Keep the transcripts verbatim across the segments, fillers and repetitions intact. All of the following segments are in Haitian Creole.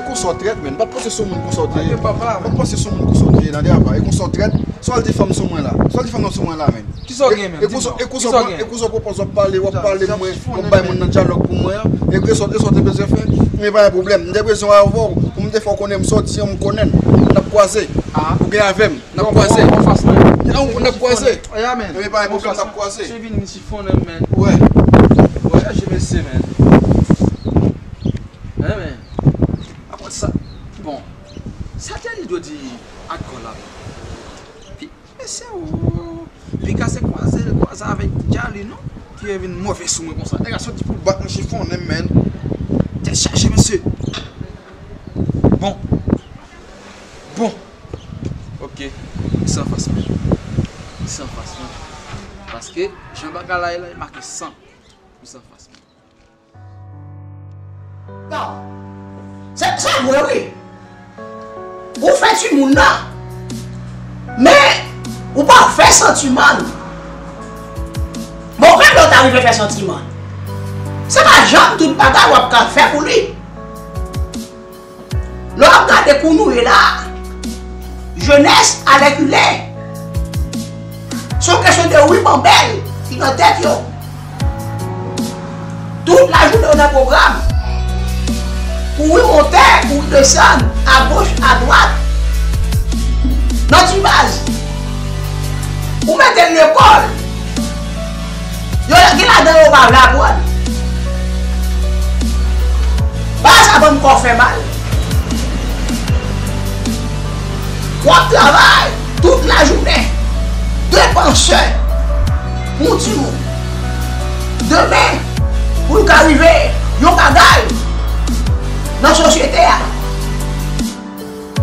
Konsa w trèt, menn. Pa t panse se yon moun konsa w te ye. Papa, pa t panse se yon moun konsa w te ye nan travay. E konsa w trèt. Sa w al di fanm sou mwen la? Sa w al di fanm nan sou mwen la, menn? Kisa w gen, menm? E konsa, e konsa w pran, e konsa w pran pòz w ap pale, w ap pale mwen, w ap bay moun nan dyalòg pou mwen an. E resò, resò te bezwen fè. Men pa gen pwoblèm. M te bezwen avè w pou m te fè w konnen m sòti an, m konnen n. N ap kwaze. Ou gen avè m. N ap kwaze. N ap kwaze. Men pa gen pwoblèm, n ap kwaze. Wè. Wè. Chache mesye, menn. Wè, menn. Apre sa, bon. Sa te li dwe di ankò la. Mesye, ou piga se kwaze, kwaze avèk Djali, non? Ki vin move sou mwen konsa. Nèg la soti pou bat mwen chifonnen, menn. Tèt chaje, mesye. Bon. Bon. Ok. Li san fas mwen. Li san fas mwen. Paske, jan bagay la ye la, li make san. Li san fas mwen. Non. Se, se vre, wi. Ou fè timoun nan. Men, ou pa fè santiman. Bon, menm lè w ta rive fè santiman, se pa janm tout bagay w ap ka fè pou li. Lè w ap gade kou nou ye la, jenès alèkile. Se yon kesyon de ribanbèl ki nan tèt yo. Tout lajounen yo nan pwogram. Kouri monte, kouri desann, agoch, adwat. Nan ti baz. Ou mete l lekòl. Yo gen ladan yo pa vle aprann. Bagay sa ban m kò fè mal. W ap travay tout lajounen, depanse pou yon timoun. Demen, pou l ka rive yon bagay nan sosyete a.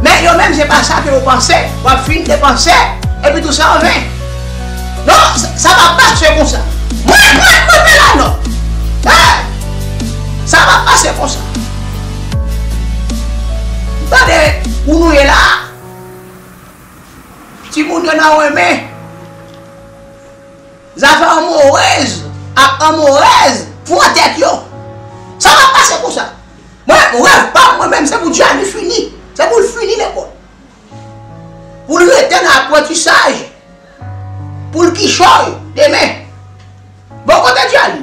Men yo menm, se pa sa ke yo panse. W ap fin depanse, epi tou sa anven. Non, sa, sa pa pase konsa. Mwen, mwen, mwen, Melano. Hey! Sa pa pase konsa. Tande, pou nou ye la, timoun yo nan renmen. Zafè anmorez ak anmorèz pran tèt yo. Sa pa pase konsa. Mwen, rèv pa m, mwen menm, se pou Djani fini. Se pou l fini lekòl. Pou l rete nan aprantisaj. Pou l kichòy demen. Bon, kote Djani?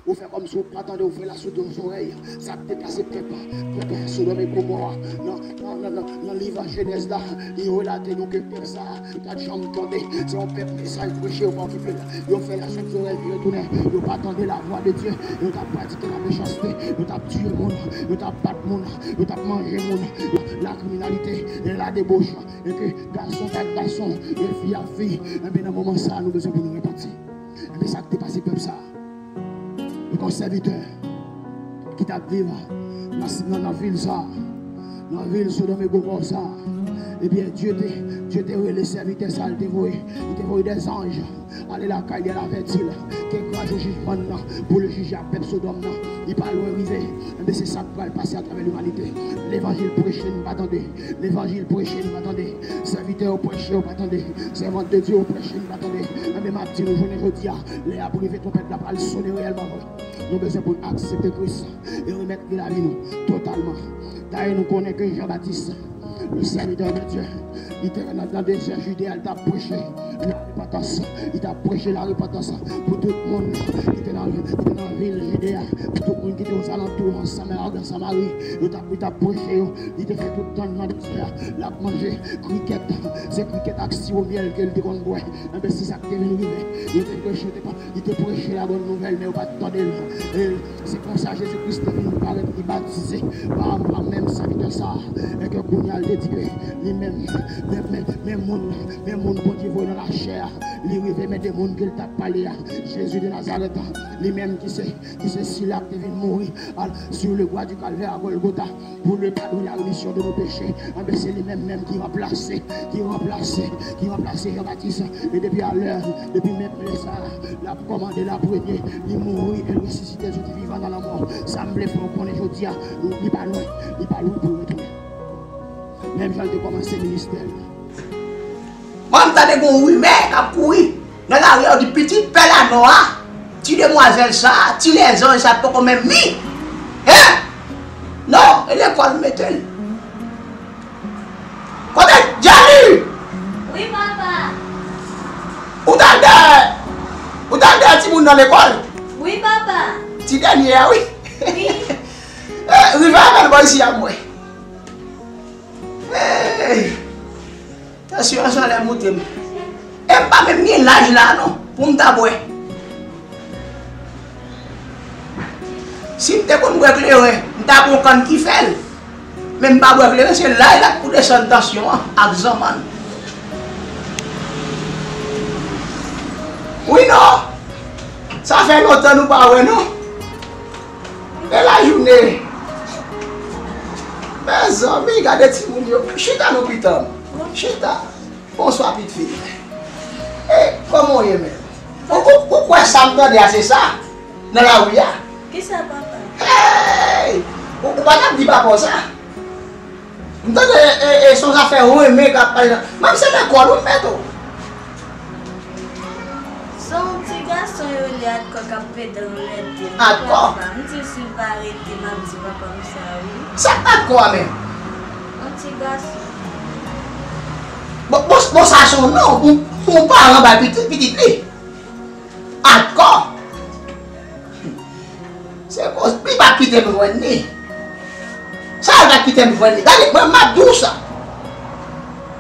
Ou fè kòmsi ou pa tande, ou fè lasoud yon zòrèy. Sa k te pase pèp, pèp Sodòm e Gomò a nan, nan, nan, nan, nan liv Jenèz la, li relate nou ke pèp sa a pa t janm tande. Se yon pèp mesaj preche, yo pa okipe l. Yo fè lasoud zòrèy, yo tounen, yo pa tande lavwa de Dye. Yo t ap pratike lamechanste, yo t ap tiye moun, yo t ap bat moun, yo t ap manje moun, lakriminalite, ladeboshe, e ke gason t ap gason, e fi ap fi. Enben, nan moman sa a, nou bezwen pou nou repanti. Enben, sa k te pase pèp sa a? Li kon sèvitè ki t ap viv nan, nan, nan vil sa a, nan vil Sodòm e Gomò sa a. Ebyen, Dye te, Dye te rele sèvitè sa a, li te voye, li te voye dèzanj ale lakay li, al avèti l ke gran jou jijman nan, pou l jije ak pèp Sodòm nan, li pa lwen rive. Enben, se sa k pral pase atravè limanite. Levanjil preche, nou pa tande. Levanjil preche, nou pa tande. Sèvitè yo preche, yo pa tande. Sèvant de Dye yo preche, nou pa tande. Enben, m ap di nou, jounen jodi a, lè y ap rive, twonpèt la pral sone reyèlman vre. Nou bezwen pou n aksepte Kris e remèt li lavi nou totalman. Dayè, nou konnen ke Jan Batis, le sèvitè de Dye, li te nan, nan dezè Jide a, li t ap preche larepantans. Li t ap preche larepantans pou tout moun ki te nan, ki te nan vil Jide a, pou tout moun ki te ozalantou, an Samari, an Samari. Yo t ap, li t ap preche yo. Li te fè tout tan nan dezè a, l ap manje krikèt. Se krikèt ak siwo myèl ke l te konn bwè. Enben, se sa k te vin rive. Yo te preche, yo te pa, li te preche la bòn nouvèl, men yo pa t tande l. E se konsa Jezi Kris te vin parèt, li batize pa, pa menm sèvitè sa a. E ke kounye a, l te di ke li menm, men, men, men moun, men moun Bondye voye nan lachè a, li rive, men de moun ke l t ap pale a, Jezi de Nazarèt, li menm ki se, ki se sila ki te vin mouri al, sur le bois du Calvaire à Golgotha, pour le pardon et la rémission de nos péchés. Enben, se li menm menm ki ranplase, ki ranplase, ki ranplase Jan Batis. E depi alè, depi menm lè sa a, l ap kòmande, l ap renye, li mouri e l resisite, soti vivan nan lanmò. Sa m vle fè w konnen jodi a, li pa lwen, li pa lwen pou l retounen. Menm jan l te kòmanse ministè l. Mwen, m tande gon rimè k ap kouri nan lari a, yo di pitit pè lanò a, ti demwazèl sa a, ti lèzanj sa a poko menm ni. Hein? Non, E lekòl m mete l. Kote Djali? Wi, papa. Ou t al dèyè, ou t al dèyè timoun nan lekòl? Wi, papa. Ti dènye a, wi. Wi. Eh, rive avè l bò isi a, mwen. Hey! Tansyon an sa lè moute m. E m pa menm gen laj la non, pou m ta bwè. Si m te konn bwè kleren, m ta pran kann ki fè l. Men m pa bwè kleren, se laj la k pou desann tansyon an ak zanmann. Wi non, sa fè lontan nou pa wè non. Bèl lajounen. Mezanmi, gade timoun yo. Chita non pitit. Chita. Bonswa pitit fi. E, kòman w ye menm? Ou, ou, ou kwè sa m tande a se sa? Nan lari a? Kisa papa? Hey! Ou, ou pa t ap di papa w sa? M tande e, e, se yon zafè renmen k ap pale nan. Menm se lekòl ou m mete w. Se yon ti gason yo rele Atkò k ap pete anlè de m. Atkò? Papa, m di si l pa rete, m ap di papa m sa wi. Sa Atkò a menm? Yon ti gason. Bon, bon, bon, sa se yon non pou, pou yon paran bay pitit, pitit li. Atkò. Se koz li pa kite m jwenn li. Sa l pa kite m jwenn li. Gade, mwen, m ap di w sa.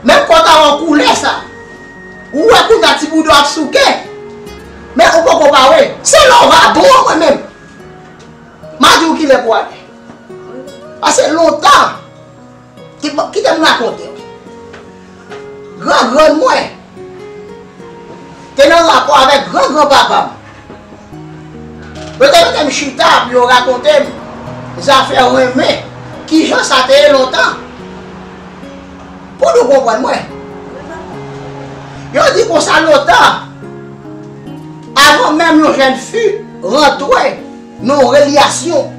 Menm kò w ta wè koulè sa. Ou wè kounye a ti bouda w ap souke. Men ou poko pare. Se lè w va bon mwen menm. M a di w kilè pou w ale. Pase lontan. Ki, kite m rakonte w. Gran grann mwen te nan rapò avèk gran gran papa m. Yo te mete m chita pou yo rakonte m zafè renmen, kijan sa te ye lontan. Pou nou konprann mwen. Yo di konsa lontan, avan menm yon jèn fi rantre nan yon relasyon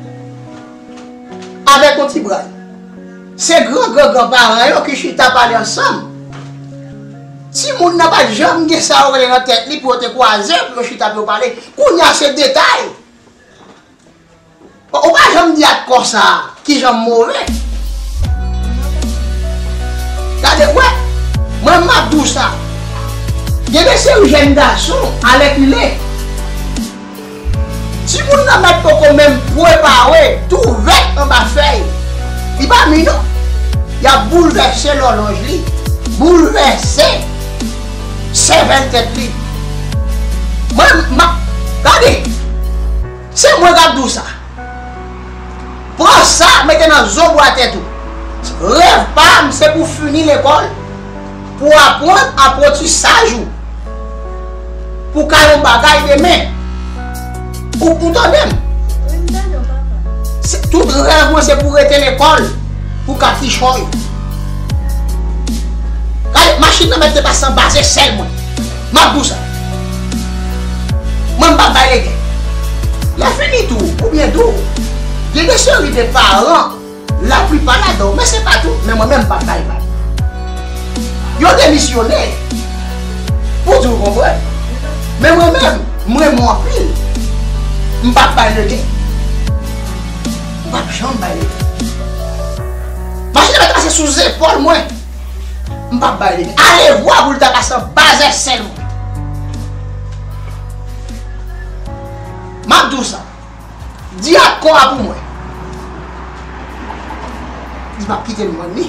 avèk yon ti bray. Se gran gran gran paran yo ki chita pale ansanm. Timoun nan pa t janm gen sa yo rele nan tèt li pou yo te kwaze, pou yo chita, pou yo pale. Kounye a se detay. Ou pa janm di ak kò sa a, kijan m move. Gade, wè, mwen m ap di w sa. Gen de seri jèn gason, alèkile. Timoun nan mèt poko menm prepare, tou vèt anba fèy. Li pa mi non. Y ap boulvèse lòlòj li, boulvèse sèvèl tèt li. Mwen, m ap, gade, se mwen k ap di w sa. Pran sa, mete nan zo bwa tèt ou. Rèv pa m, se pou fini lekòl, pou aprann aprantisaj ou, pou ka yon bagay demen. Ou, ou tande m? Wi, m tande w, papa. Se, tout rèv mwen, se pou rete lekòl, pou ka kichòy. Gade, machin nan mèt te pase anba zesèl mwen. M ap di w sa. Mwen, m p ap bay legen. Lè fini tou, oubyen tou, gen de seri de paran, laplipa ladan yo, men se pa tout, men mwen menm, m p ap bay vag. Yo demisyone, pou di w konprann. Men mwen menm, m renmen w anpil. M p ap bay legen. M p ap janm bay legen. Machin nan mèt pase sou zepòl mwen. M p ap bay li. Alevwa pou l ta pase anba zèsèl mwen. M ap di w sa. Di ak kò a pou mwen. Li p ap kite m jwenn li.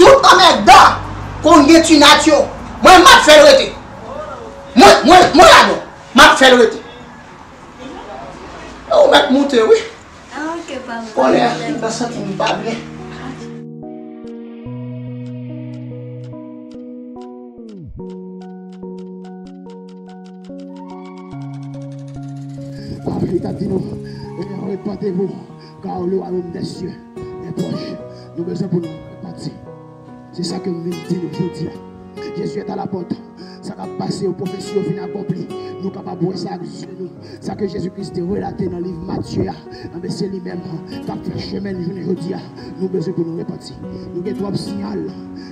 Tout anmèdan konn gen ti nat yo. Mwen, m ap fè l rete. Mwen, mwen, mwen ladan. M ap fè l rete. Ou mèt moute, wi. Ah, ok, pa m. Konnen, m ta santi m pa byen. Pawòl li t ap di nou, repentez-vous, car le royaume des cieux est proche. Nou bezwen pou nou repanti. Se sa ke m vin di nou jodi a. Jésus est à la porte. Sa k ap pase yo, pwofesi yo fin akonpli. Nou kapab wè sa ak zye nou. Sa ke Jezi Kris te relate nan liv Matye a, enben, se li menm k ap fè chemen l jounen jodi a. Nou bezwen pou nou repanti. Nou gen twòp siyal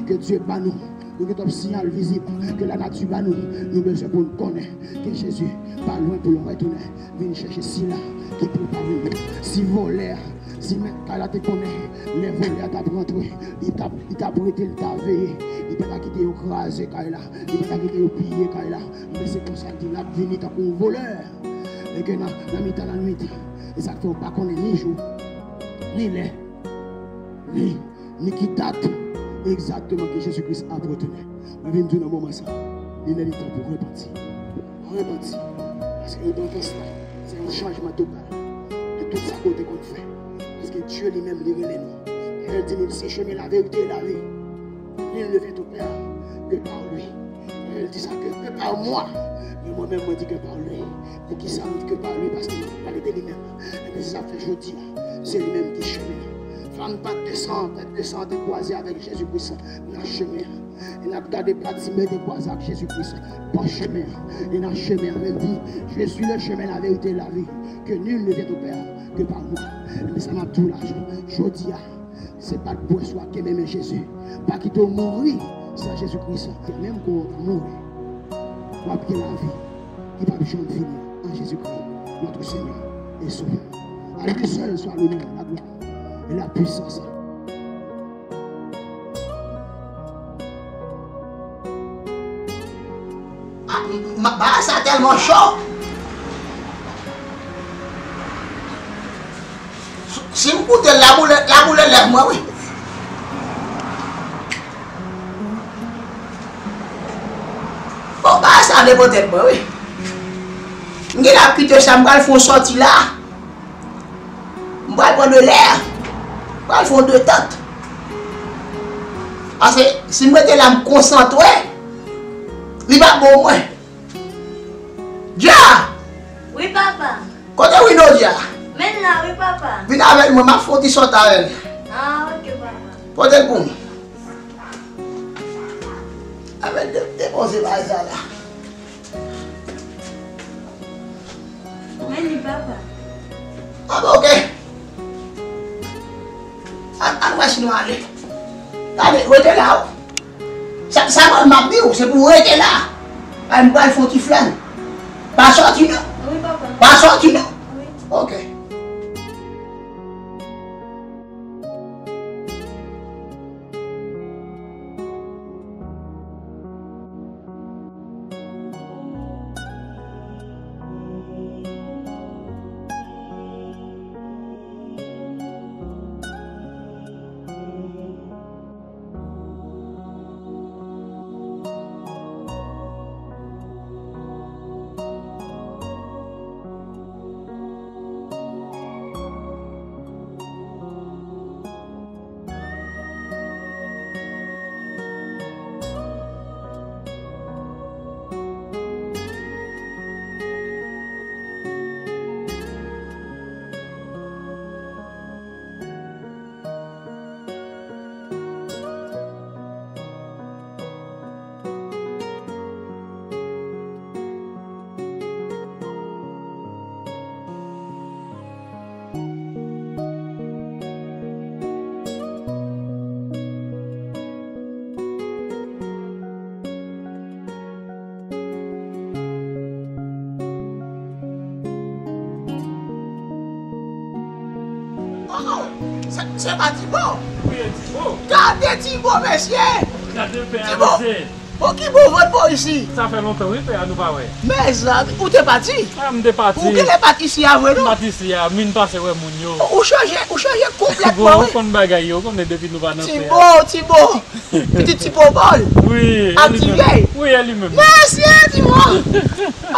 ke Dye ba nou. Nou gen twòp siyal vizib ke lanati ba nou. Nou bezwen pou nou konnen ke Jezi pa lwen pou l retounen vin chèche sila ki prepare l. Si vòlè a Si mèt kay la te konnen lè vòlè a t ap rantre, li t ap, li t ap rete, li t ap veye. Li pa ta kite yo kraze kay la, li pa ta kite yo piye kay la. Men se konsa l di l ap vini tankou yon vòlè. E ke nan, nan mitan lannwit, e sa k fè w pa konnen ni jou, ni lè, ni, ni ki dat egzakteman ke Jezi Kris ap retounen. Mwen vin di w nan moman sa, li lè li tan pou repanti. Repanti. Paske repantans la, se yon chanjman total de tout sa ke w te konn fè. Paske Dye li menm, li rele nou. Pawòl di nou, se chemen, laverite e lavi. Nul ne vient au Père que par lui. Pawòl di sa ke, que par moi. Men mwen menm, mwen di que par lui. Poukisa m di que par lui? Paske m ap pale de li menm. Ebyen, se sa k fè jodi a, se li menm ki chemen an. Fanm pa t de san, pèt de san te kwaze avèk Jezi Kris nan chemen an. E n ap gade Batime te kwaze ak Jezi Kris bò chemen an. E nan chemen an, li di, Je suis le chemin, la vérité et la vie, que nul ne vient au Père que par moi. Ebyen, sa m ap di w la, jodi a, se pa t bwè swa kenbe men Jezi. Pa kite w mouri san Jezi Kris. Menm kou w mouri, w ap gen lavi ki p ap janm fini an Jezi Kris, notre Seigneur et Sauveur. À lui seul soit l'honneur, la gloire et la puissance. Ah, m-, m-, bagay sa tèlman cho. Si m koute l, l ap boule, l ap boule lèv mwen, wi. Bon, bagay sa depote mwen, wi. M gen ap kite sa, m pral fè yon sòti la. M pral pran de lè. M pral fè yon detant. Paske si m rete la, m konsantre, li p ap bon mwen. Dja! Wi, papa. Kote Wino, Dja? Men la, wi, papa. Vin avè l, mwen, m ap fè yon ti sòt avè l. Ah, ok, papa. Pote l pou m. Avè l, de-, depoze bagay sa la. Men li, papa. Ah, bon, ok. Ann, ann wè si nou ale. Gade, rete la, o. Sa, sa mwen m ap di w, se pou w rete la. Ay, m pral fè yon ti flann. Pa sòti, non. Wi, papa. Pa sòti, non. Wi. Ok. Oh, se, se pa Tibo. Wi, e Tibo. Gade Tibo, mesye. Gade pè a, mesye. Bon, ki bon vant bò isi? Sa fè lontan, wi, pè a, nou pa wè. Mezanmi, ou te pati? Ah, m te pati. Ou genlè pati isi a vre, non? M pati isi a, m vin pase wè moun yo. Ou chanje, ou chanje konplètman, wi. Bon, ou konn bagay yo, ou konnen depi nou pa nan pè a. Tibo, Tibo. Pitit Tibo Bòl. Wi, e li menm. Aktive. Wi, e li menm. Mesye, Tibo.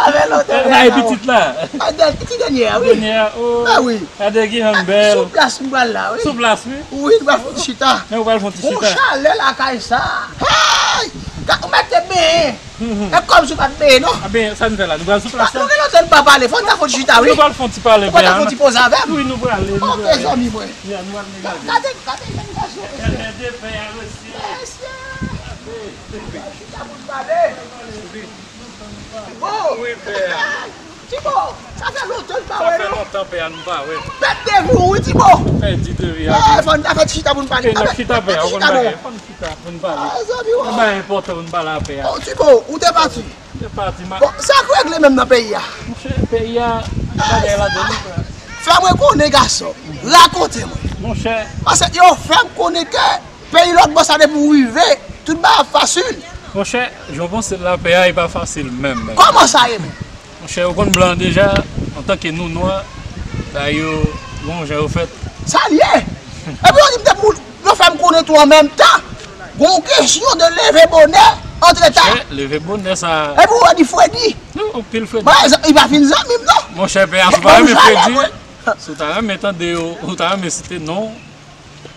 Avè lontan. E, la, e pitit la. Adèl, pitit dènyè a, wi. Dènyè a, o. Ben wi. Gade ki jan l bèl. Sou plas m pral la, wi. Sou plas, wi. Wi, nou pral fè yon ti chita. Men ou pral fè yon ti chita. Yon chalè lakay sa. Hey! Ka, ou mèt te benyen. E kòmsi ou pa t benyen, non? A ben, sa n fè la? Nou pral sou plas la. Nou gen lontan n pa pale. Fò n ta fè yon ti chita, wi. Nou pral fè yon ti pale, pè a. Ou pral fè yon ti poze avè m? Wi, nou prale, nou prale. Ok, zanmi mwen. Ya, nou al gade. Gade, gade, gade, gade. Gade de pè a, mesye. Mesye. Chita pou n pale. Bon. Wi, pè a. Tibo, sa fè lontan n pa wè, non? Sa fè lontan, pè a, nou pa wè. Fè de jou, wi, Tibo. Fè di de jou, wi. Eh, fò n ta fè ti chita pou n pale. N ap chita, pè a, ou konn bagay. Fò n chita pou n pale. Ah, zanmi, wi. Yon bagay enpòtan pou n pale a, pè a. Oh, Tibo, ou te pati? M te pati, ma. Bon, sa k regle menm nan peyi a? Monchè, peyi a, bagay ladan li, pè a. Fè mwen konnen, gason. Rakonte mwen. Monchè. Paske yo fè m konnen ke peyi lòt bò sa depi w rive, tout bagay ap fasil. Monchè, jan w panse lapè a, li pa fasil menm. Kòman sa ye menm? Monchè, ou konn blan deja, antanke nou nwa, sa yo, bon, jan yo fèt. Sa l ye? Epi yo di m depi w, yo fè m konnen tou an menm tan. Gon kesyon de leve bonè, antre ta. Monchè, leve bonè sa. Epi w wè di Fredi. Non, anpil Fredi. Ba, li pa fin zanmi m non. Monchè, pè a, si w pa renmen Fredi, si w ta renmen tande yo, ou ta renmen site non.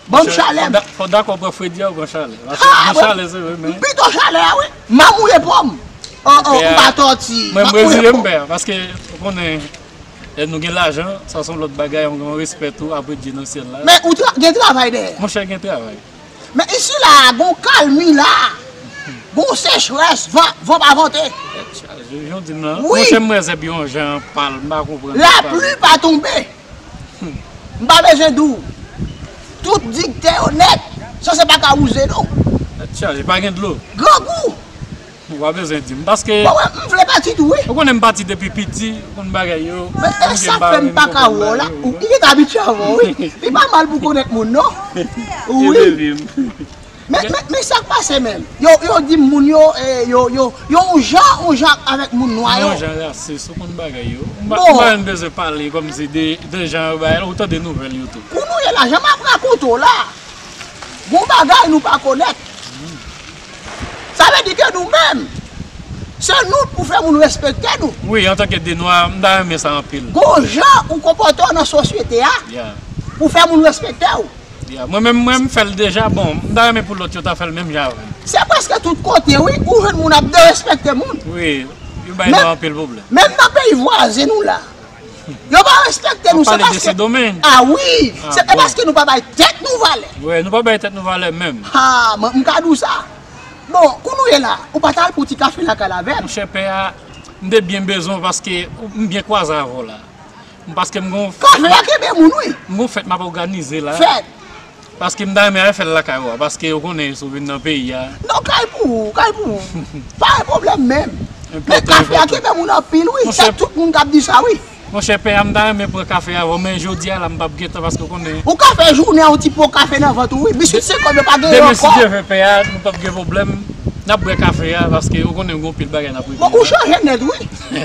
Ban m chalè m. Fò dakò pran Fredi a ou pran chalè. Paske gen chalè se vre, men m pito chalè a wi. M a mouye po m. Oh, oh, m pa tòti. Mwen m rezile m pè a, paske ou konnen lè nou gen lajan, sa se yon lòt bagay, yon, yon respè tou apre Dye nan syèl la. Men ou tra- gen travay dèyè. Monchè, gen travay. Men isi la a, gon kalmi la a. Gon sechrès, van, van pa vante. Tèt chaje, jan w di m lan. Wi. Monchè, m wè zèb yo yon jan pal, m pa konprann. Lapli pa tonbe. M pa bezwen di w. Tout dig tè yo nèt, sanse pa ka wouze non. Tèt chaje, pa gen dlo. Grangou. Ou pa bezwen di m, paske bon, wè, m vle pati tou wi. Ou konnen m pati depi piti, ou konn bagay yo. Men e sa k fè m pa ka wè w la, ou ki te abitye avè w wi. Li pa mal pou konnèt moun non. Wi. Men, men, men sa k pase menm? Yo, yo di m moun yo, eh, yo, yo, yo yon jan, yon jan avèk moun nwa yo. Yon jan rasis, ou konn bagay yo. M pa, m pa menm bezwen pale kòmsi de, de jan yo bay la, ou tande nouvèl yo tou. Kou nou ye la, jan m ap rakonte w la, gon bagay nou pa konnèt. Sa vle di ke nou menm, se nou pou fè moun respekte nou. Wi, antanke de nwa, m ta renmen sa anpil. Gon jan ou konpòte w nan sosyete a pou fè moun respekte w. Ya, mwen menm, mwen m fè l deja, bon, m ta renmen pou lòt yo ta fè l menm jan avè m. Se prèske tout kote, wi, ou jwenn moun ap derespekte moun. Wi, yo bay nou anpil pwoblèm. Menm nan peyi vwazen nou la, yo pa respekte nou, se paske, ah wi, se paske nou pa bay tèt nou valè. Wi, nou pa bay tèt nou valè menm. Ha, mwen, m ka di w sa. Bon, kou nou ye la, ou pa t al pou ti kafe lakay la avè m? Monchè pè a, m te byen bezwen w paske m byen kwaze avè w la. Paske m gon kafe a kenbe moun wi. M gon fèt m ap òganize la. Fèt. Paske m ta renmen al fè l lakay ou a, paske ou konnen si w vin nan peyi a. Non, kay pou ou, kay pou ou. Pa gen pwoblèm menm. Men kafe a kenbe moun anpil wi. Se tout moun k ap di sa wi. Monchè pè a, m ta renmen pran kafe avè w, men jodi a la m p ap gen tan paske ou konnen. Ou ka fè jounen an yon ti po kafe nan vant ou wi. Biskit se kòb yo pa gen yo ankò. Demen si Dye vle pè a, nou p ap gen pwoblèm. N ap bwè kafe a, paske ou konnen gen anpil bagay n ap regle. Bon, ou chanje nèt wi.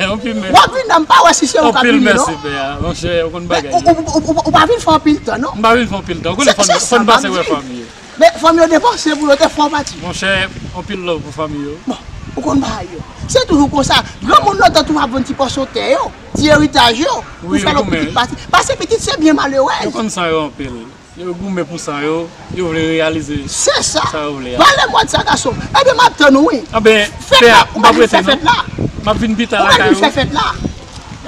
Anpil mèsi. W ap vin nan m pa wè si se ou k ap vini non. Anpil mèsi pè a. Monchè, ou konn bagay yo. Ou, ou, ou, ou, ou pa vin fè anpil tan non. M pa vin fè anpil tan. Ou konnen fò n, fò n pase wè fanmi yo. Men fanmi yo depanse pou yo te fè w pati. Monchè, anpil love pou fanmi yo. Bon, ou konn bagay yo. Se toujou konsa. Granmoun lontan tou ap vann ti pòsyon tè yo, ti eritaj yo, pou fè lòt pitit pati. Pase pitit se byen malerèz. Yo konn san yo anpil. Yo goumen pou san yo, yo vle reyalize sa yo vle a. Se sa. Pale mwen de sa gason. Ebyen m ap tann ou wi. Anben, fèt la, ou pa vin fè fèt la. M ap vin pita lakay ou. Ou pa vin fè fèt la.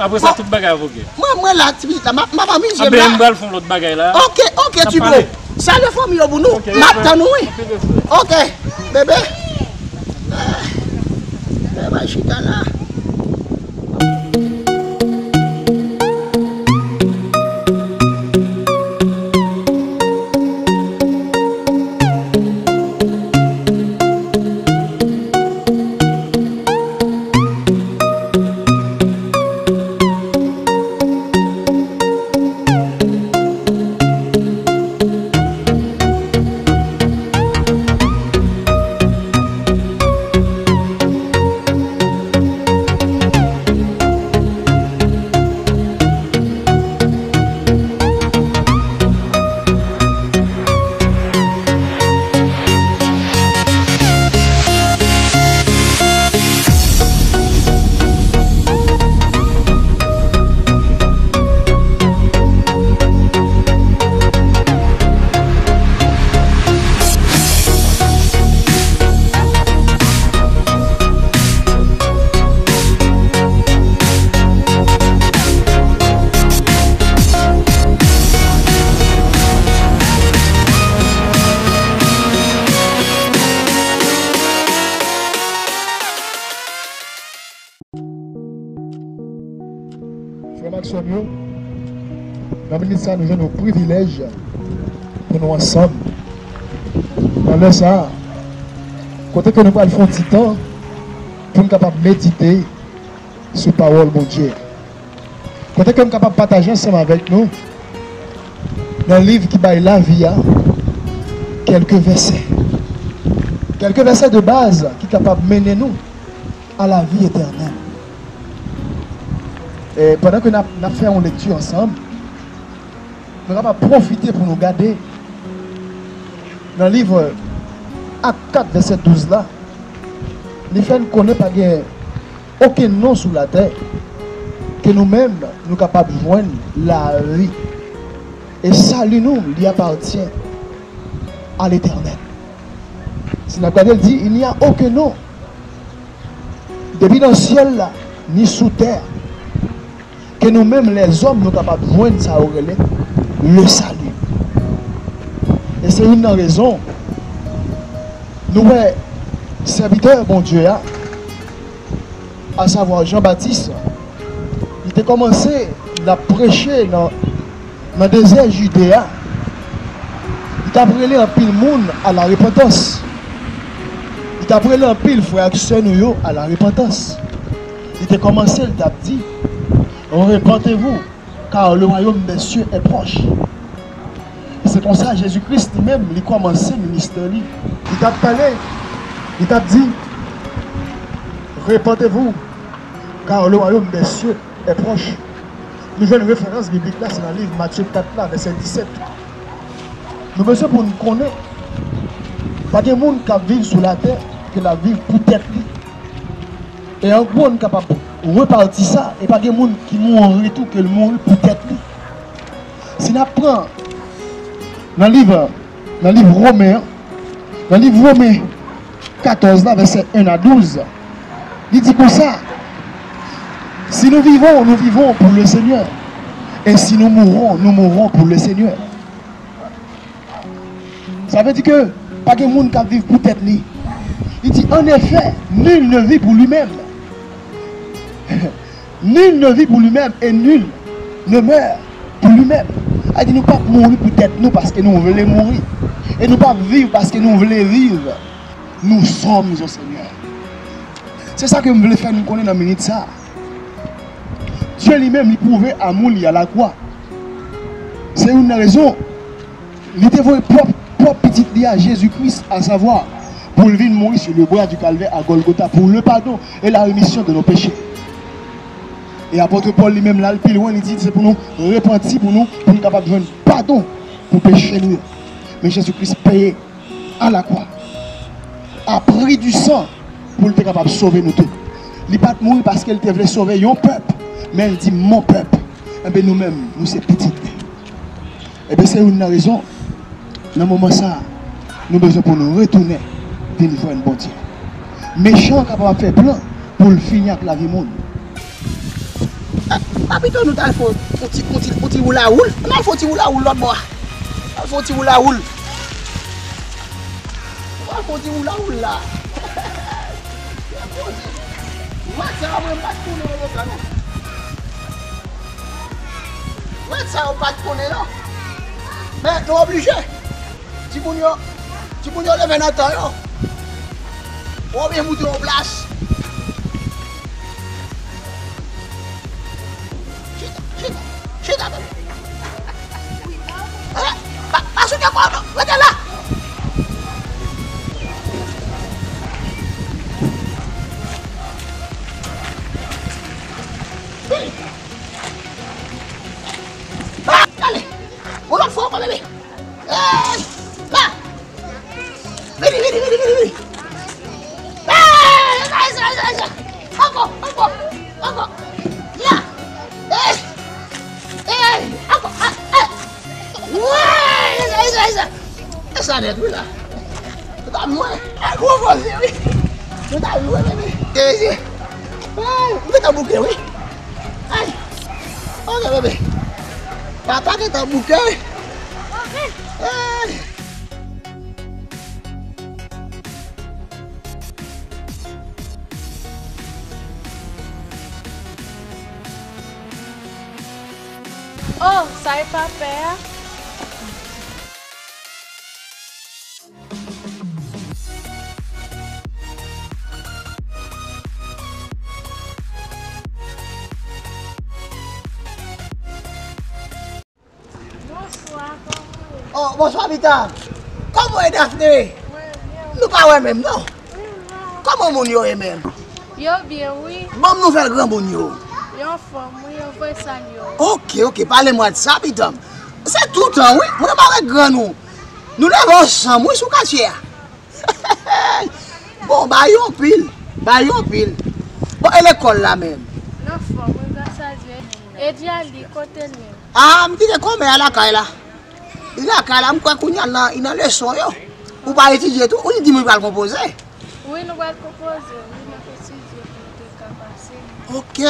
Apre sa tout bagay ap oke. Mwen, mwen la, ti pitit la, m ap, m ap amize m la. Anben, m pral fè yon lòt bagay la. Oke, oke, ti bro. Salye fanmi yo pou nou. M ap tann ou wi. Oke, bebe. Bebe, bay chita la. Frè m ak sè m yo, nan minit sa a, nou jwenn yon privilèj pou nou ansanm. Nan lè sa a, kote ke nou pral fè yon ti tan pou n kapab medite sou pawòl Bondye. Kote ke m kapab pataje ansanm avèk nou Nan liv ki bay lavi a, kèlke vèsè. Kèlke vèsè de baz ki kapab mennen nou a lavi etènèl. E pandan ke n ap, n ap fè yon lekti ansanm, nou kapab pwofite pou nou gade nan liv Ak kat vèsè douz la, li fè n konnen pa gen okenn non sou latè ke nou menm nou kapab jwenn lavi. E sali nou, li apatyen a Letènèl. Si n ap gade, l di, il n'y a aucun nom, depi nan syèl la, ni sou tè, ke nou menm lèzòm nou kapab jwenn sa yo rele le salut. E se youn nan rezon nou wè sèvitè Bondye a, asavwa Jan Batis, li te kòmanse l ap preche nan, nan dezè Jide a. Li t ap rele anpil moun a la repantans. Li t ap rele anpil frè ak sè nou yo a la repantans. Li te kòmanse, li t ap di, repentez-vous, car le royaume des cieux est proche. E se konsa Jezi Kris li menm, li kòmanse ministè li. Li t ap pale, li t ap di, repentez-vous, car le royaume des cieux est proche. Nou jwenn referans biblik la, se nan liv Matye kat la, vèsè disèt. Nou bezwen pou n konnen, pa gen moun k ap viv sou latè ke l ap viv pou tèt li. E an gwo, n kapab repati sa, e pa gen moun ki mouri tou ke l mouri pou tèt li. Si n ap pran nan liv, nan liv Women an, nan liv Women katòz la, vèsè en a douz, li di konsa, si nous vivons, nous vivons pour le Seigneur. Et si nous mourons, nous mourrons pour le Seigneur. Sa vle di ke pa gen moun k ap viv pou tèt li. Li di, en effet, nul ne vit pour lui-même. Nul ne vit pour lui-même et nul ne meurt pour lui-même. Sa vle di nou p ap mouri pou tèt nou paske nou vle mouri. E nou p ap viv paske nou vle viv. Nous sommes au Seigneur. Se sa ke m vle fè nou konnen nan minit sa a. Dye li menm, li pwouve amou li a lakwa. Se youn nan rezon li te voye pwòp, pwòp pitit li a, Jezi Kris, asavwa, pou l vin mouri sur le bois du calvaire à Golgotha pour le pardon et la rémission de nos péchés. E apot Pòl li menm, l al pi lwen, li di se pou nou repanti, pou nou, pou nou kapab jwenn padon pou peche nou yo. Men Jezi Kris peye a lakwa, a pri di san, pou l te kapab sove nou tou. Li pa t mouri paske l te vle sove yon pèp, men l di, mon pèp. Enben, nou menm, nou se pitit li. Enben, se youn nan rezon, nan moman sa a, nou bezwen pou nou retounen vin jwenn Bondye. Mechan an kapab ap fè plan pou l fini ak lavi moun. Eh, pa pito nou t al fè yon ti, yon ti, yon ti woulawoul. Ann al fè yon ti woulawoul lòt bò a. Al fè yon ti woulawoul. Al fè yon ti woulawoul la. Mwen sa mwen pa t konnen yo konsa non. Mwen sa yo pa t konnen non. Men nou oblije. Timoun yo, timoun yo leve nan tan yo. Ou byen moute yon plas. Chita, chita, chita, bebe. Eh, pa, pa sou kè kò w non, rete la. Vini. Ah, ale. Yon lòt fwa ankò, bebe. Ey! La! Vini, vini, vini, vini, vini! Ey! Esa, esa, esa, esa! Ankò, ankò, ankò! Ya! Ey! Ey! Ankò! Ah, ey! Wey! Esa, esa, esa! Esa nèt, wi, la! Ou t ap lwen. Ay, gwo koze, wi. Ou t ap lwen, bebe. Bebe, si. Ay, ou gentan bouke, wi. Ay. Ok, bebe. Papa gentan bouke, wi. Ay. Oh, sa e pa pè a? Bonswa, kòman Oh, bonswa, Vita. Kòman w ye, Daphné? Nou pa wè menm, non. Kòman moun yo ye menm? Yo byen, wi. Ban m nouvèl granmoun yo. Yo anfòm, wi, yo voye sal yo. Ok, ok, pale mwa de sa, pitanm. Se toutan, wi. Mwen pa wè grann ou. Nou leve ansanm, wi, sou katye a. Bon, ba yo anpil. Ba yo anpil. Bon, e lekòl la menm? L anfòm, wi, gras a Dye. E Djali, kote l menm? Ah, m kite kòmè a lakay la. Li lakay la, m kwè kounye a nan, li nan leson yo. Ou pa etidye tou? Ou di m li pral konpoze? Wi, nou pral konpoze, wi, n ap etidye pou nou te ka pase. Ok.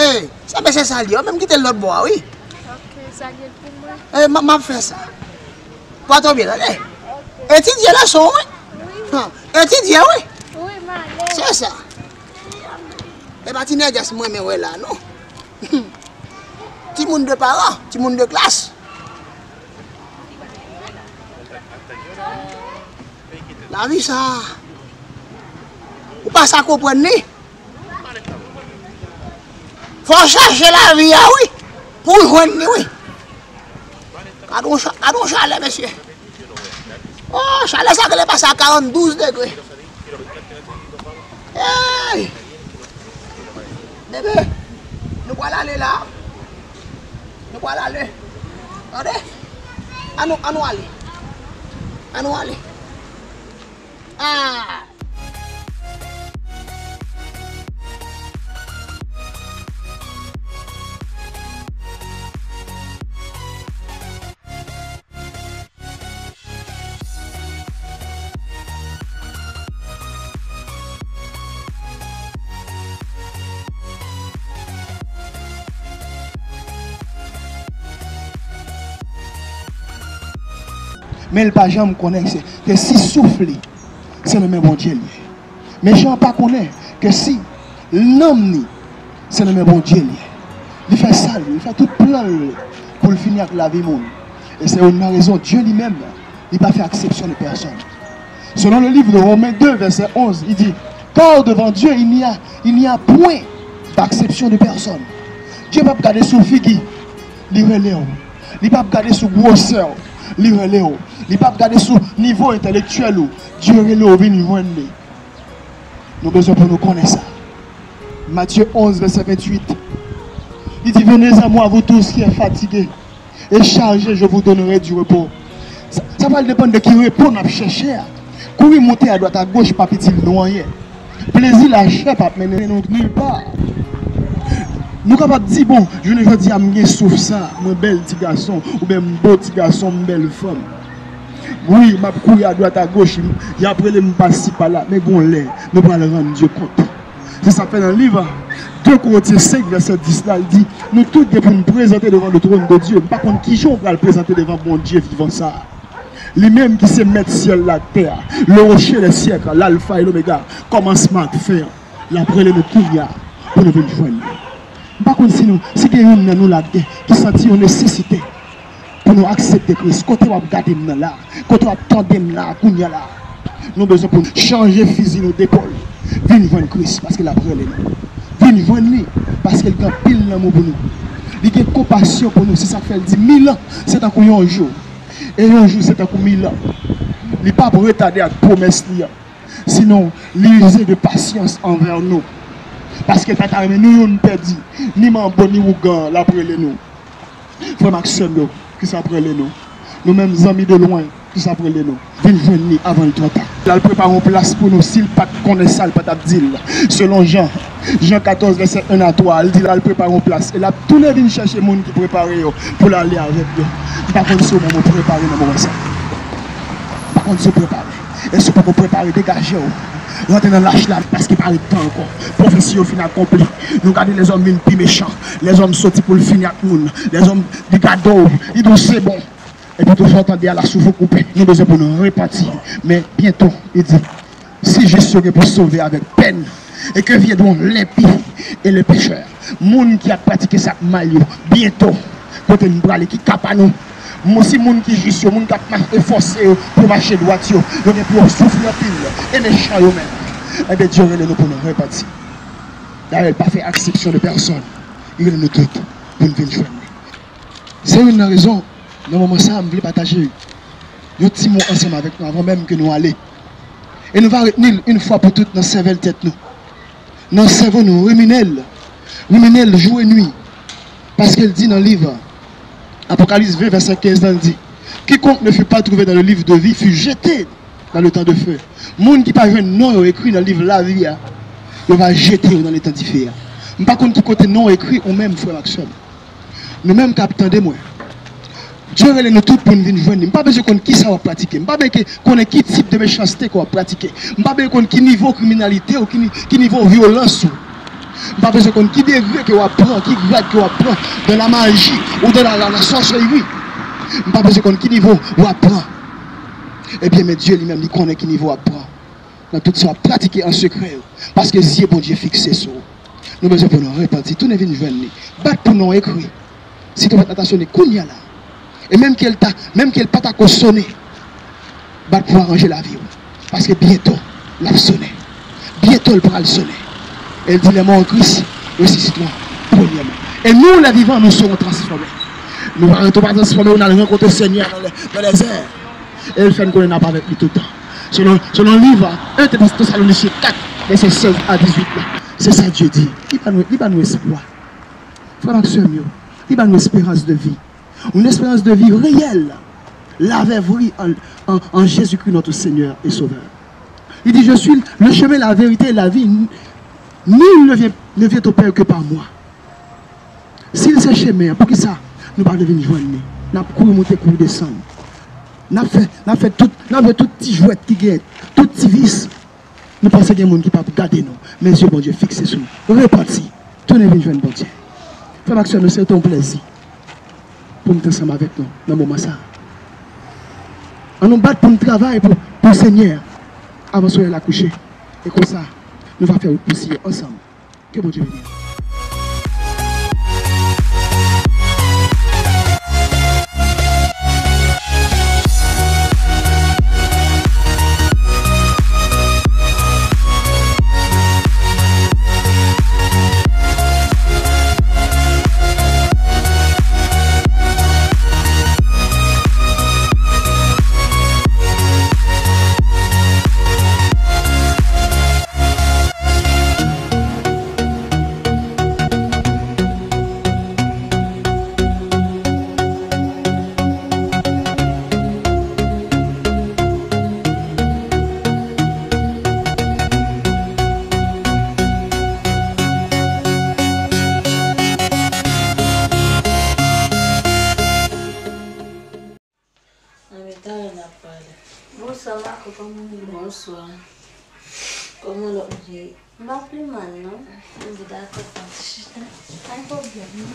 Se mesye Salye, menm kite l lòt bò a, wi. Ok, salye l pou mwen. E, m, m ap fè sa. Pòte w byen, tande. Ok. Etidye leson, wi. Wi. Ha, etidye, wi. Wi, m ale. Se sa. E pa ti nègès mwen renmen wè la, non. Timoun de paran, timoun de klas. Lavi sa, ou pa sa konprann li. Fò w chache lavi a, wi, pou w jwenn li, wi. Gad yon cha-, gad yon chalè, mesye. Oh, chalè sa genlè pase a karanndouz degre. Hey! Bebe, nou pral ale la. Nou pral ale. Tande? Annou, annou ale. Annou ale. Ah! Men l pa janm konnen se, ke si souf li, se nan men Bondye l ye. Mechan an pa konnen ke si nanm ni, se nan men Bondye l ye. Li fè sa l vle, li fè tout plan l pou l fini ak lavi moun. E se youn nan rezon Dye li menm, li pa fè aksepsyon de pèsòn. Selon le livre de Romains deux, verset onze, il dit, car devant Dieu, il n'y a, il n'y a point d'acception de personne. Dye p ap gade sou figi, li rele w. Li p ap gade sou gwosè w, li rele w. Li p ap gade sou nivo entèlektyèl ou. Dye rele w vin jwenn li. Nou bezwen pou nou konnen sa. Matthieu onze, verset vingt-huit. Li di, venez à moi, vous tous qui êtes fatigués et chargés, je vous donnerai du repos. Sa, sa pral depann de ki repo n ap chèche a. Kouri monte adwat agoch p ap itil nou anyen. Plezi lachè p ap mennen nou nil pa. Nou kapab di, bon, jounen jodi a m gen souf sa, mwen bèl ti gason, oubyen m bo ti gason, m bèl fanm. Wi, m ap kouri adwat agoch, y ap rele m pasi pala, men gon lè, nou pral rann Dye kont. Se sa k fè nan liv de Korentyen senk, vèsè dis la, l di, nou tout gen pou n prezante devan le trône de Dieu. M pa konn kijan w pral prezante devan Bondye vivan sa a. Li menm ki se mèt syèl la ak tè a, le rocher des siècles, l'alpha et l'oméga, kòmansman ak fen an. L ap rele nou kounye a pou nou vin jwenn li. M pa konn si nou, si gen youn nan nou la ki, ki santi yon nesesite pou nou aksepte Kris. Kote w ap gade m nan la? Kote w ap tande m la kounye a la? Nou bezwen pou nou chanje fizi nou depòl. Vin jwenn Kris paske l ap rele nou. Vin jwenn li paske l gen anpil lanmou pou nou. Li gen konpasyon pou nou. Se sa k fè l di, mil an, se tankou yon jou. E yon jou, se tankou mil an. Li p ap retade ak pwomès li an. Sinon, li ize de pasyans anvè nou. Paske l pa ta renmen nou youn pèdi. Ni manbo, ni ougan, l ap rele nou. Frè m ak sè m yo, Kris ap rele nou. Nou menm zanmi de lwen, Kris ap rele nou. Vin jwenn li avan l twò ta. L al prepare yon plas pou nou. Si l pa t konnen sa, l pa t ap di l. Selon Jan, Jan katòz, vèsè en a twa, l di l al prepare yon plas. E l ap tounen vin chèche moun ki prepare yo pou l ale avèk yo. M pa konn si w menm ou prepare nan moman sa. M pa konn si w prepare. E si w poko prepare, degaje w. Rantre nan lach la, paske pa ret tan ankò. Pwofesi yo fin akonpli. Nou gade lèzòm vin pi mechan. Lèzòm soti pou l fini ak moun. Lèzòm, li gade w, li di w se bon. Epi tou sa w tande a, la souf ou koupe. Nou bezwen pou nou repanti. Men byento, li di, si jis yo gen pou sove avèk pèn, et que viendront l'impie et le pécheur. Moun ki ap pratike sa k mal yo, byento, kote n prale, ki ka pa nou? Moun, si moun ki jis yo, moun k ap ma-, efòse yo pou mache dwat yo, yo gen pou yo soufri anpil, e mechan yo menm. Enben, Dye rele nou pou nou repanti. Dayè, l pa fè aksepsyon de pèsòn. Li rele nou tout pou n vin jwenn li. Se youn nan rezon, nan moman sa a, m vle pataje Yon ti mo ansanm avèk nou avan menm ke nou ale. E nou va retni l yon fwa pou tout nan sèvèl tèt nou. Nan sèvo nou, rimine l. Rimine l jou e nwi. Paske l di nan liv Apocalypse vingt, verset quinze la, l di, quiconque ne fut pas trouvé dans le livre de vie fut jeté dans le temps de feu. Moun ki pa jwenn non yo ekri nan liv lavi a, yo va jete yo nan letan dife a. M pa konn ki kote non w ekri ou menm, frè m ak sè m. Nou menm k ap tande mwen, Dye rele nou tout pou n vin jwenn li. M pa bezwen konn kisa w ap pratike. M pa bezwen konnen ki tip de mechanste ke w ap pratike. M pa bezwen konn ki nivo kriminalite ou ki, ni- ki nivo vyolans ou. M pa bezwen konn ki degre ke w ap pran, ki grad ke w ap pran dans la magie ou dans la, la, la sorcellerie. M pa bezwen konn ki nivo w ap pran. Ebyen, men Dye li menm, li konnen ki nivo w ap pran nan tout sa w ap pratike an sekrè yo. Paske zye Bondye fikse sou ou. Nou bezwen pou nou repanti, tounen vin jwenn li. Bat pou non w ekri. Si twonpèt la ta sone kounye a la, e menm ke l ta, menm ke l pa ta ko sone, bat pou aranje lavi w. Paske byento, l ap sone. Byento, l pral sone. E l di, les morts en Christ ressusciteront premièrement. Et nous, les vivants, nous serons transformés. Nou va retwouve transfòme, nou al rankontre Senyè nan lè, nan lèzè. E l fè n konnen n ap avèk li tout tan. Selon, selon liv en Tesalonisyen kat, vèsè sèz a dizuit la. Se sa Dye di. Li ba nou, li ba nou espwa. Frè m ak sè m yo, li ba nou esperans de vi. Yon esperans de vi reyèl. Lavèvri an, an, an Jésus-Christ notre Seigneur et Sauveur. Li di, je suis le chemin, la vérité et la vie. Nul ne vient, ne vient au Père que par moi. Si l se chemen an, poukisa nou pa vle vin jwenn li? N ap kouri monte, kouri desann. N ap fè, n ap fè tout, n ap jwe tout ti jwèt ki gen, tout ti vis. Nou panse gen moun ki p ap gade nou, men zye Bondye fikse sou nou. Repanti, tounen vin jwenn Bondye. Frè m ak sè m yo, se te yon plèzi pou m te ansanm avèk nou nan moman sa a. Ann nou bat pou n travay pou, pou Senyè a avan solèy la kouche. E konsa, nou va fè wout pou Siyon ansanm. Ke Bondye beni nou. Anben, talè n ap pale. Bonswa, Marco, kòman w ye? Bonswa. Kòman lòt moun ye? M pa pi mal, non. M di dakò, pa chita. Pa gen pwoblèm, non.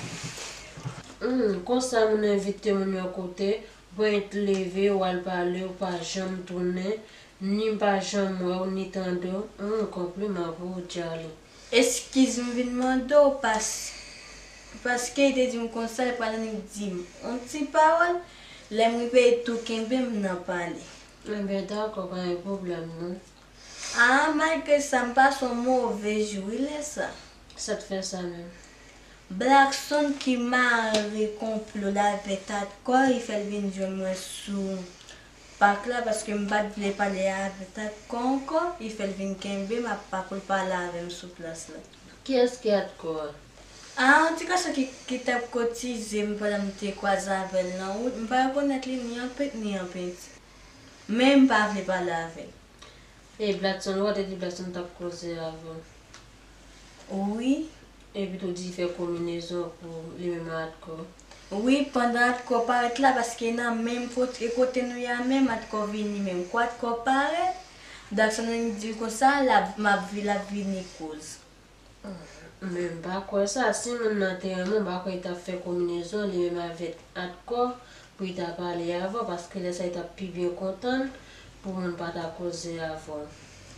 Hmm, konsa moun envite moun yon kote, pwent leve, w al pale, ou pa janm tounen, ni m pa janm wè w, ni tande w. Hmm, konpliman pou ou, Charlie. Eskiz m vin mande w pas, paske li te di m konsa, li pral annik di m yon ti pawòl, lè m rive li tou kenbe m nan pale. Enben, dakò, pa gen pwoblèm, non. A, malgre sa, m pase yon move jou, wi, lè sa. Sa t fè sa menm? Blackson ki mare konplo l avèk Atkò, li fè l vin jwenn mwen sou pak la, paske m pa t vle pale avèk Atkò ankò, li fè l vin kenbe m, ap pa pou l pale avè m sou plas la. Kiyès ki Atkò a? A, yon ti gason ki, ki t ap kotize m pandan m te kwaze avè l nan wout, m pa rekonèt li ni an pent ni an penti. Men m pa vle pale avè l. E Blackson, ou pa te di Blackson t ap koze avè w? Wi. Epi tou di fè konbinezon pou li menm ak Atkò. Wi, pandan Atkò parèt la, paske nan menm kote, kote nou ye a menm, Atkò vini menm. Kou Atkò parèt, Blackson vin di l konsa, l ap, m ap vi-, l ap vini koz. Men m pa kwè sa. Si moun nan te renmen w, m pa kwè li t ap fè konbinezon li menm avèk Atkò pou li ta pale avè w, paske lè sa a li t ap pi byen kontan pou moun pa ta koze avè w.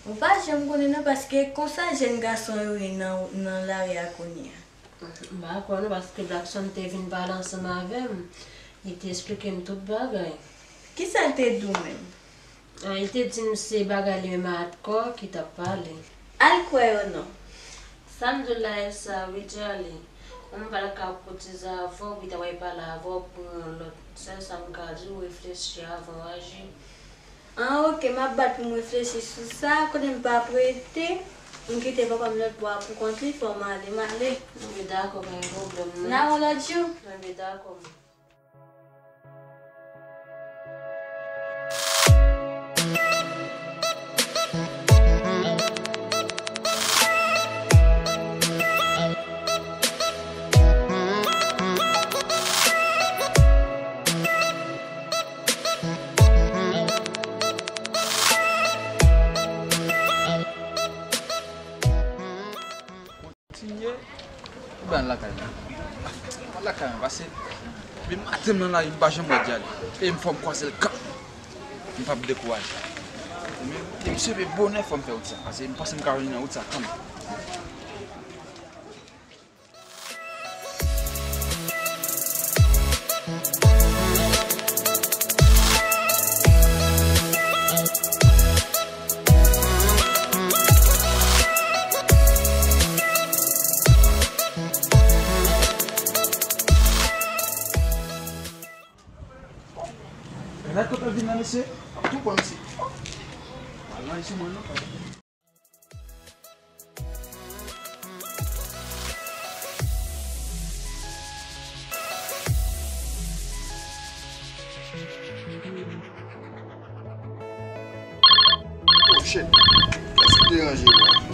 Ou pa janm konnen non, paske konsa jèn gason yo ye nan, nan lari a kounye a. M pa kwè non, paske Blackson te vin pale ansanm avè m, li te esplike m tout bagay. Kisa l te di w menm? Ah, li te di m se bagay li menm ak Atkò ki t ap pale. Al kwè yo non. Sa m di w la e sa wi, Charlie. Mwen pa t ka kotize avè w, pou ta wè pale avè w, pran lòt. Sèl sa m ka di w, reflechi avan w aji. Ah, ok, m ap bat pou m reflechi sou sa. Kote m pa ap rete, m kite papa m lòt bò a pou kont li, fò m ale, m ale. Enben dakò, pa gen pwoblèm, non. N a wè w lòt jou. Enben dakò, mwen. Kontinye. Ou bay lakay mwen. Mwen lakay mwen, pase depi maten m nan lari, m pa janm wè Djali. E m fò m kwaze l kanmenm. M p ap dekouraje. E m, e m swe bonè fò m fè wout sa, pase m panse m ka jwenn nan wout sa kanmenm. Gad kote l vin la, mesye. Ap tou pran, mesye. Al nan sou mwen, non. Oh, shit. Kiyès ki deranje mwen?